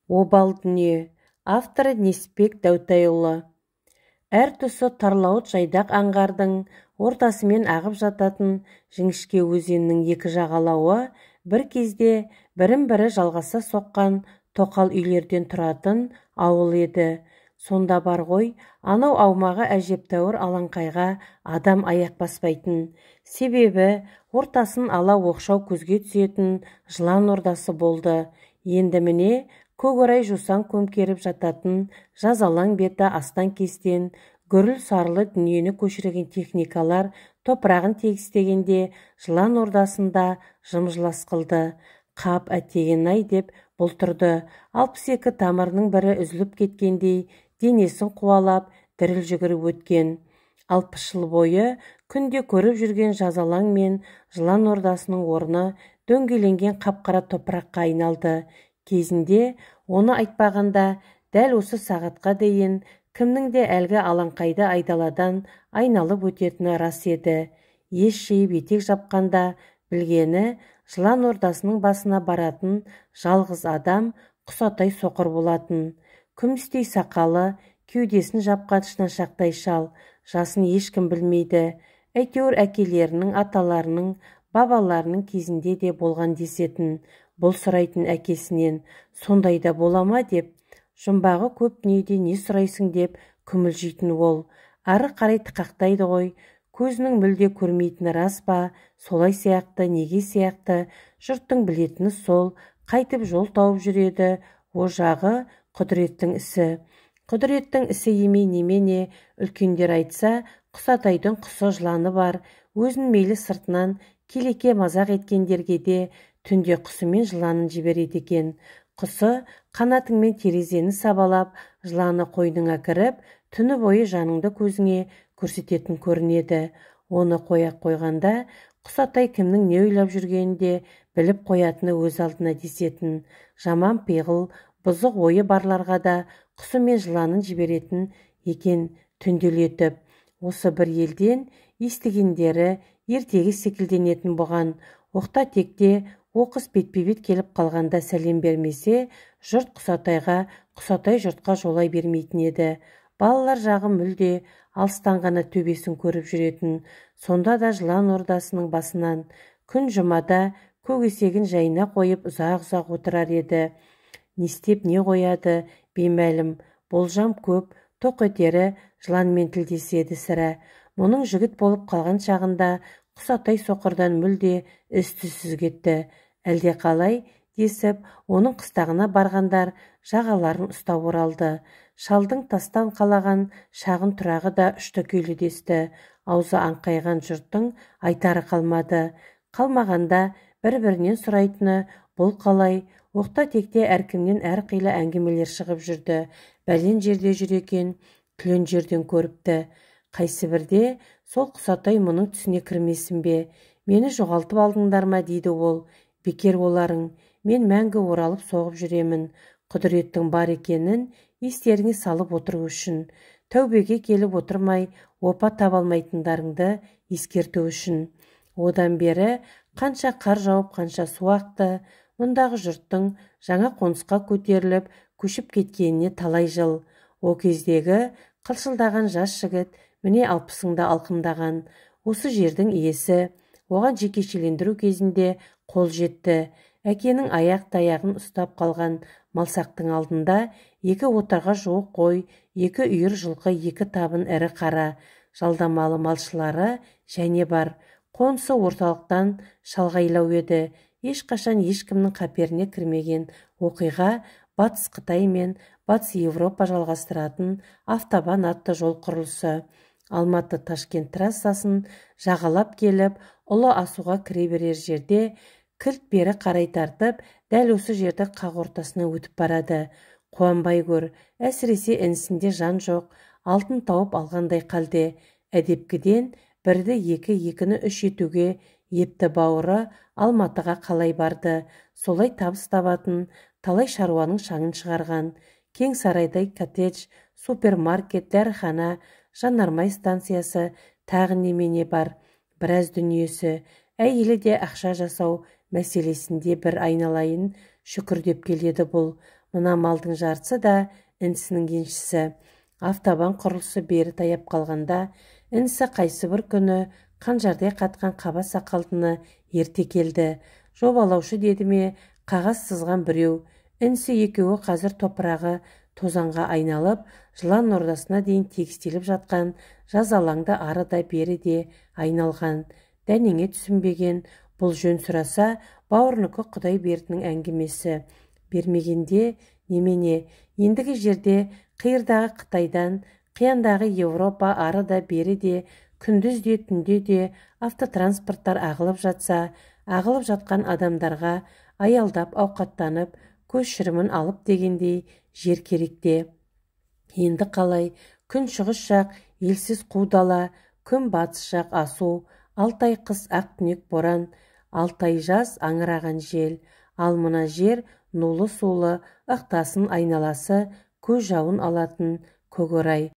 Обал дүние. Авторы Несіпбек Дәутайұлы. Әр тұсы тарлауыт жайдақ аңғардың ортасымен ағып жататын жіңішке өзеннің екі жағалауы бір кезде бірін-бірі жалғаса соққан тоқал үйлерден тұратын ауыл еді. Сонда бар ғой, анау аумағы әжептәуір алаңқайға адам аяқ баспайтын. Себебі ортасын ала оқшау көзге түсетін жылан ордасы болды. Енді міне көкорай жусан көмкеріп жататын жазалаң беті астан-кестен гүріл сарлы дүниені көшірген техникалар топырағын тегістегенде жылан ордасында жым-жылас қылды. Қап әттеген-ай деп бұлтырды. 62 тамырының бірі үзіліп кеткендей денесін қуалап діріл жүгіріп өткен. 60 жыл бойы күнде көріп жүрген жазалаң мен жылан ордасының орны дөңгеленген қап-қара топыраққа айналды. Кезінде оны айтпағанда дәл осы сағатқа дейін кімнің де әлгі алаңқайды айдаладан айналып өтетіні рас еді. Ес жиып етек жапқанда білгені жылан ордасының басына баратын жалғыз адам Құсатай соқыр болатын. Күмістей сақалы, кеудесін жапқан шынашақтай шал, жасын ешкім білмейді. Әйтеуір әкелерінің, аталарының, бабаларының кезінде де болған десетін. Бұл сұрайтын әкесінен, сондай да бола ма деп, жұмбағы көп дүниеде не сұрайсың деп күмілжитін ол. Ары қарай тықақтайды ғой, көзінің мүлде көрмейтіні рас па, солай сияқты, неге сияқты, жұрттың білетіні сол, қайтып жол тауып жүреді, о жағы құдіреттің ісі. Құдіреттің ісі емей немене, үлкендер айтса, Құсатайдың құсы жыланы бар, өзін мейлі сыртынан келеке мазақ еткендерге де түнде құсы мен жыланын жібереді екен. Құсы қанатыңмен терезені сабалап, жыланы қойныңа кіріп, түні бойы жаныңды көзіңе көрсететін көрінеді. Оны қоя қойғанда, Құсатай кімнің не ойлап жүргенін де біліп қоятыны өз алдына десетін. Жаман пиғыл, бұзық ойы барларға да құсы мен жыланын жіберетін екен түнделетіп. Осы бір елден естігендері ертегі секілденетін бұған. Оқта-текте оқыс бетпе-бет келіп қалғанда сәлем бермесе, жұрт Құсатайға, Құсатай жұртқа жолай бермейтін еді. Балалар жағы мүлде алыстан ғана төбесін көріп жүретін. Сонда да жылан ордасының басынан күн жұмада көк есегін жайына қойып ұзақ-ұзақ отырар еді. Не істеп не қояды беймәлім, болжам көп, тоқ етері жыланмен тілдеседі сірә. Мұның жігіт болып қалған шағында Құсатай соқырдан мүлде із-түзсіз кетті. Әлде қалай десіп, оның қыстағына барғандар жағаларын ұстап оралды. Шалдың тастан қалаған шағын тұрағы да ұшты-күйлі десті. Аузы аңқайған жұрттың айтары қалмады. Қалмағанда бір-бірінен сұрайтыны бұл қалай, оқта-текте әркімнен әрқилы әңгімелер шығып жүрді. Бәлен жерде жүр екен, түлен жерден көріпті. Қайсы бірде сол Құсатай мұның түсіне кірмесін бе? Мені жоғалтып алдыңдар ма дейді ол. Бекер оларың, мен мәңгі оралып соғып жүремін. Құдіреттің бар екенін естеріңе салып отыру үшін. Тәубеге келіп отырмай, опа таба алмайтындарыңды ескерту үшін. Одан бері қанша қар жауып, қанша су ақты, мұндағы жұрттың жаңа қонысқа көтеріліп, көшіп кеткеніне талай жыл. О кездегі қылшылдаған жас жігіт міне алпысыңда алқымдаған. Осы жердің иесі, оған жекешелендіру кезінде қол жетті. Әкенің аяқ таяғын ұстап қалған малсақтың алдында екі отарға жуық қой, екі үйір жылқы, екі табын ірі қара, жалдамалы малшылары және бар. Қонысы орталықтан шалғайлау еді. Ешқашан ешкімнің қаперіне кірмеген оқиға Батыс Қытай мен Батыс Европа жалғастыратын автобан атты жол құрылысы. Алматы-Ташкент трассасын жағалап келіп, ұлы асуға кіре берер жерде кілт бері қарай тартып, дәл осы жерді қақ ортасына өтіп барады. Қуанбай көр, әсіресе інісінде жан жоқ, алтын тауып алғандай қалде. Әдепкіден бірді екі, екіні үш етуге епті бауыры Алматыға қалай барды. Солай табыс табатын, талай шаруаның шаңын шығарған. Кең сарайдай коттедж, супермаркет, дәріхана, жанармай станциясы, тағы немене бар. Біраз дүниесі, әйелі де ақша жасау мәселесінде бір айналайын шүкір деп келеді бұл. Мына малдың жартысы да інісінің еншісі. Автобан құрылысы бері таяп қалғанда, інісі қайсы бір күні қанжардай қатқан қаба сақалдыны ерте келді. Жобалаушы деді ме, қағаз сызған біреу. Інісі екеуі қазір топырағы тозаңға айналып, жылан ордасына дейін тегістеліп жатқан жаз алаңды ары да бері де айналған. Дәнеңе түсінбеген, бұл жөн сұраса, бауырныкі Құдайбердінің әңгімесі. Бермегенде немене, ендігі жерде қиырдағы Қытайдан, қияндағы Европа ары да бері де, күндіз де түнде де автотранспорттар ағылып жатса, ағылып жатқан адамдарға аялдап ауқаттанып, көз шырымын алып дегендей жер керекте. Енді қалай, күн шығыс жақ елсіз қу дала, күн батыс жақ асу, 6 ай қыс ақ түнек боран, 6 ай жаз аңыраған жел. Ал мына жер нулы-сулы, ықтасын айналасы, көз жауын алатын көкорай.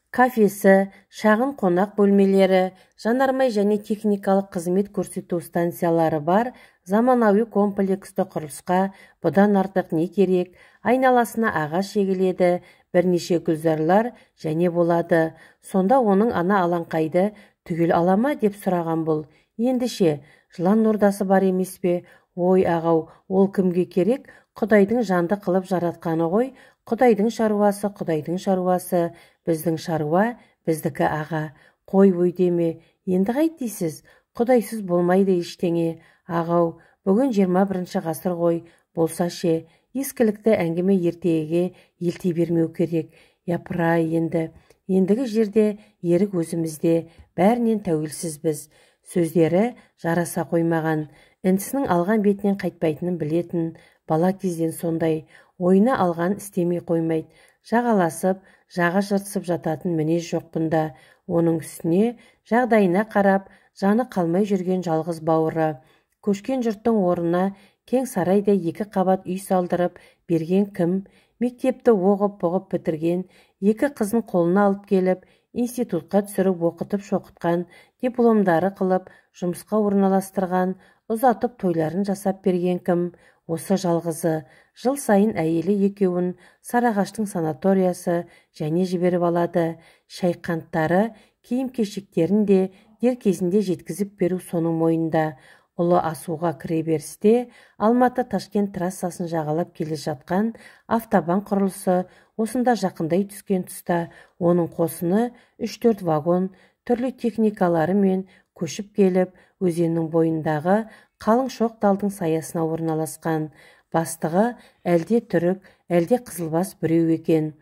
Кафесі, шағын қонақ бөлмелері, жанармай және техникалық қызмет көрсету станциялары бар заманауи комплексті құрылысқа бұдан артық не керек? Айналасына ағаш егіледі, бірнеше гүлзарлар және болады. Сонда оның ана алаңқайды түгел ала ма деп сұраған бұл. Енді ше, жылан ордасы бар емес пе? Ой, ағау, ол кімге керек? Құдайдың жанды қылып жаратқаны ғой. Құдайдың шаруасы, Құдайдың шаруасы, біздің шаруа, біздікі аға. Қой өйдеме, енді қайт дейсіз? Құдайсыз болмайды ештеңе. Ағау, бүгін 21 ғасыр ғой, болса ше, ескілікті әңгіме ертегіге елти бермеу керек. Япырай енді, ендігі жерде ерік өзімізде, бәрінен тәуелсізбіз. Сөздері жараса қоймаған. Інісінің алған бетінен қайтпайтынын білетін, бала кезден сондай, ойына алған істемей қоймайды. Жағаласып, жаға жыртысып жататын мінез жоқ бұнда. Оның үстіне жағдайына қарап, жаны қалмай жүрген жалғыз бауыры. Көшкен жұрттың орнына кең сарайда 2 қабат үй салдырып берген кім? Мектепті оғып-бұғып бітірген, 2 қызын қолына алып келіп, институтқа түсіріп оқытып шоқытқан, дипломдары қылып, жұмысқа орналастырған, ұзатып тойларын жасап берген кім? Осы жалғызы. Жыл сайын әйелі екеуін Сарыағаштың санаториясы және жіберіп алады. Шайқанттары, киім-кешектерін де дер кезінде жеткізіп беру соның мойнында. Ұлы асуға кіре берісте Алматы-Ташкент трассасын жағалап келе жатқан автобан құрылысы осында жақындай түскен тұста оның қосыны 3-4 вагон түрлі техникаларымен көшіп келіп, өзеннің бойындағы қалың шоқ талдың саясына орналасқан. Бастығы әлде түрік, әлде қызылбас біреу екен.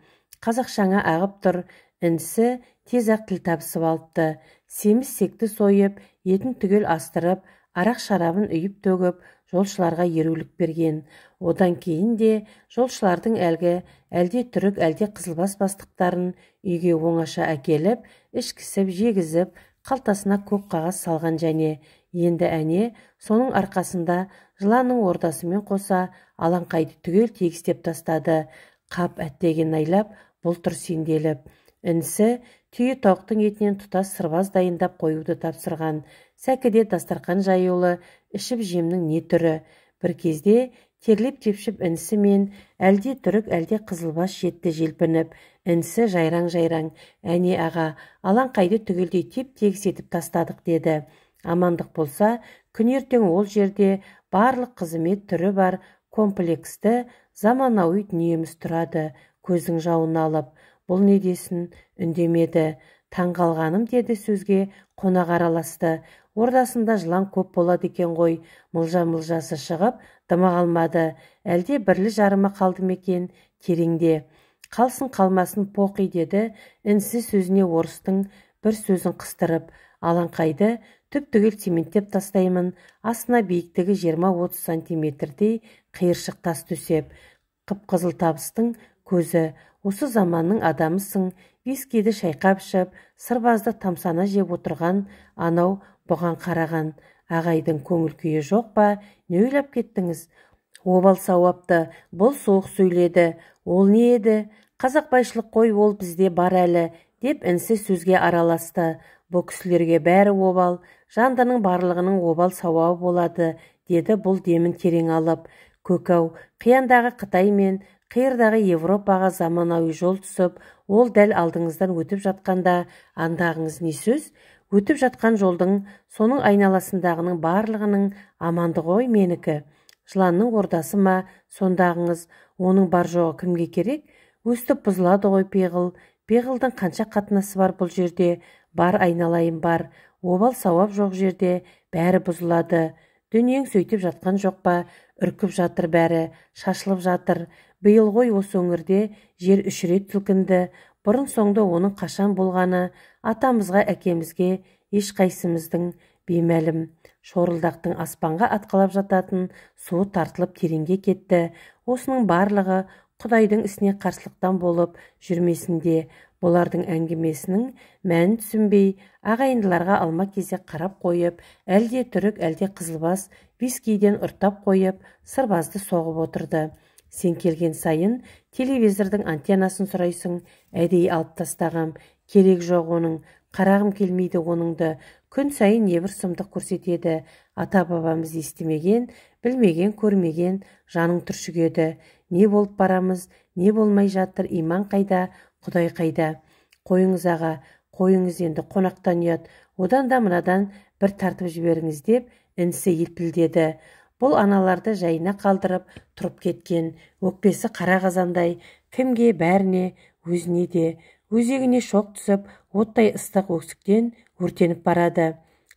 Қазақшаңа ағып тұр, інісі тез-ақ тіл табысып алыпты. Семіз секті сойып, етін түгел астырып, арақ шарабын үйіп төгіп, жолшыларға ерулік берген. Одан кейін де жолшылардың әлгі, әлде түрік, әлде қызылбас бастықтарын үйге оңаша әкеліп, ішкісіп, жегізіп, қалтасына көк қағаз салған және. Енді әне, соның арқасында жыланның ордасымен қоса алаңқайды түгел тегістеп тастады. Қап әттеген айлап, бұл тұр сенделіп. Інісі түйе тауықтың етінен тұтас сырбаз дайындап қоюды тапсырған. Сәкіде дастарқан жаюлы, ішіп жемнің не түрі. Бір кезде терлеп-тепшіп інісі мен әлде түрік, әлде қызылбас жетті желпініп. Інісі жайраң-жайраң, әне аға, алаңқайды түгелдей теп-тегіс етіп тастадық деді. Амандық болса, күн ертең ол жерде барлық қызмет түрі бар комплексті заманауи дүниеміз тұрады, көздің жауын алып. Бұл не десін, үндемеді. Таңғалғаным деді сөзге қонақ араласты. Ордасында жылан көп болады екен ғой, мылжа-мылжасы шығып, дымы қалмады. Әлде бірлі-жарымы қалды ма екен тереңде. Қалсын қалмасын поқи деді, інісі сөзіне орыстың бір сөзін қыстырып. Алаңқайды түп-түгел цементтеп тастаймын, астына биіктігі 20-30 сантиметрдей қиыршық тас төсеп. Қып-қызыл табыстың көзі, осы заманның адамысың, вискиді шайқап ішіп, сырбазды тамсана жеп отырған анау бұған қараған. Ағайдың көңіл күйі жоқ па, не ойлап кеттіңіз? Обал сауапты, бұл суық сөйледі. Ол не еді? Қазақ байшылық қой, ол бізде бар әлі, деп інісі сөзге араласты. Бұл кісілерге бәрі обал, жандының барлығының обал сауабы болады, деді бұл демін терең алып. Көкау, қияндағы Қытай мен Қиырдағы Европаға заманауи жол түсіп, ол дәл алдыңыздан өтіп жатқанда андағыңыз не сөз? Өтіп жатқан жолдың, соның айналасындағының барлығының амандығы ғой менікі. Жыланның ордасы ма сондағыңыз, оның бар жоғы кімге керек? Өстіп бұзылады ғой пиғыл. Пиғылдың қанша қатынасы бар бұл жерде? Бар айналайын бар. Обал сауап жоқ жерде бәрі бұзылады. Дүниең сөйтіп жатқан жоқ па? Үркіп жатыр бәрі, шашылып жатыр. Биыл ғой осы өңірде жер 3 рет сілкінді. Бұрын соңды оның қашан болғаны атамызға, әкемізге ешқайсымыздың беймәлім. Шорылдақтың аспанға атқалап жататын суы тартылып тереңге кетті. Осының барлығы Құдайдың ісіне қарсылықтан болып жүрмесінде. Бұлардың әңгімесінің мәнін түсінбей, ағайындыларға алма кезек қарап қойып, әлде түрік, әлде қызылбас вискиден ұрттап қойып, сырбазды соғып отырды. Сен келген сайын телевизордың антеннасын сұрайсың, әдейі алып тастағам, керек жоқ оның, қарағым келмейді оныңды. Күн сайын небір сұмдық көрсетеді. Ата-бабамыз естімеген, білмеген, көрмеген, жаның түршігеді. Не болып барамыз, не болмай жатыр, иман қайда, Құдай қайда? Қойыңыз аға, қойыңыз енді, қонақтан ұят, одан да мынадан бір тартып жіберіңіз деп інісі елпілдеді. Бұл аналарды жайына қалдырып тұрып кеткен, өкпесі қара қазандай, кімге, бәріне, өзіне де. Өзегіне шоқ түсіп, оттай ыстық өксіктен өртеніп барады.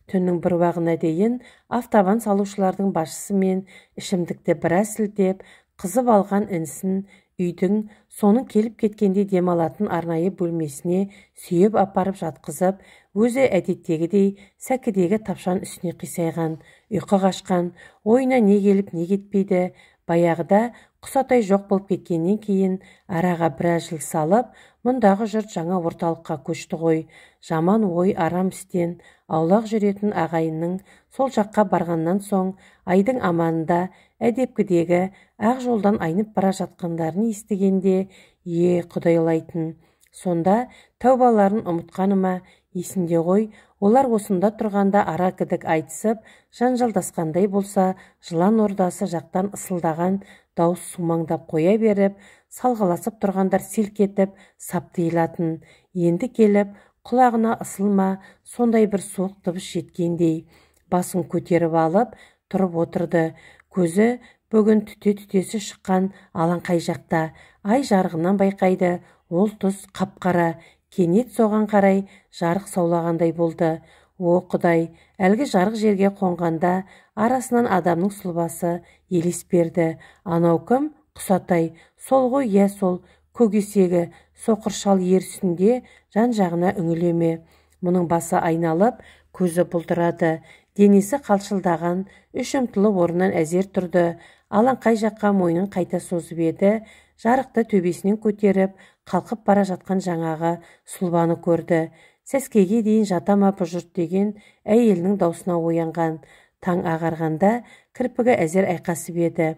Түннің бір уағына дейін автобан салушылардың басшысы мен ішімдікті біраз сілтеп, қызып алған інісін үйдің соның келіп кеткенде демалатын арнайы бөлмесіне сүйеп апарып жатқызып, өзі әдеттегідей сәкідегі тапшан үстіне қисайған, ұйқы қашқан, ойына не келіп не кетпейді. Баяғыда құсатай жоқ болып кеткеннен кейін араға біраз жыл салып, мұндағы жұрт жаңа орталыққа көшті ғой. Жаман ой арам істен аулақ жүретін ағайынның сол жаққа барғаннан соң айдың аманында әдепкідегі ақ жолдан айнып бара жатқандарын естігенде, е, құдайлайтын. Сонда тәубаларын ұмытқаныма есінде ғой, олар осында тұрғанда ара кідік айтысып, жанжалдасқандай болса, жылан ордасы жақтан ысылдаған дауыс сумаңдап қоя беріп, салғыласып тұрғандар селк етіп, сап тыйылатын. Енді келіп, құлағына ысылма, сондай бір суық дыбыс жеткендей. Басын көтеріп алып, тұрып отырды. Көзі бүгін түте-түтесі шыққан алаңқай жақта. Ай жарығынан байқайды, ол тұс қап-қара. Кенет соған қарай жарық саулағандай болды. О, Құдай, әлгі жарық жерге қонғанда арасынан адамның сұлбасы елес берді. Анау кім? Құсатай. Сол ғой, иә сол, көк есегі, соқыр шал ер үстінде жан-жағына үңілеме. Мұның басы айналып, көзі бұлдырады. Денесі қалшылдаған, үш ұмтылып орнынан әзер тұрды. Алаңқай жаққа мойнын қайта созып еді, жарықты төбесінен көтеріп, қалқып бара жатқан жаңағы сұлбаны көрді. Сәскеге дейін жата ма бұ жұрт деген әйелінің даусына оянған. Таң ағарғанда кірпігі әзер айқасып еді.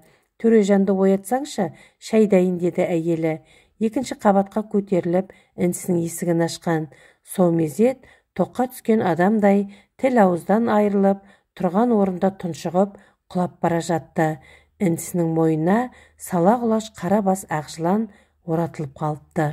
Төрежанды оятсаңшы, шай дайын деді әйелі. Екінші қабатқа көтеріліп, інісінің есігін ашқан. Сол мезет тоққа түскен адамдай тіл ауыздан айырылып, тұрған орында тұншығып, құлап бара жатты. Інісінің мойнына сала құлаш қара бас ақ жылан оратылып қалыпты.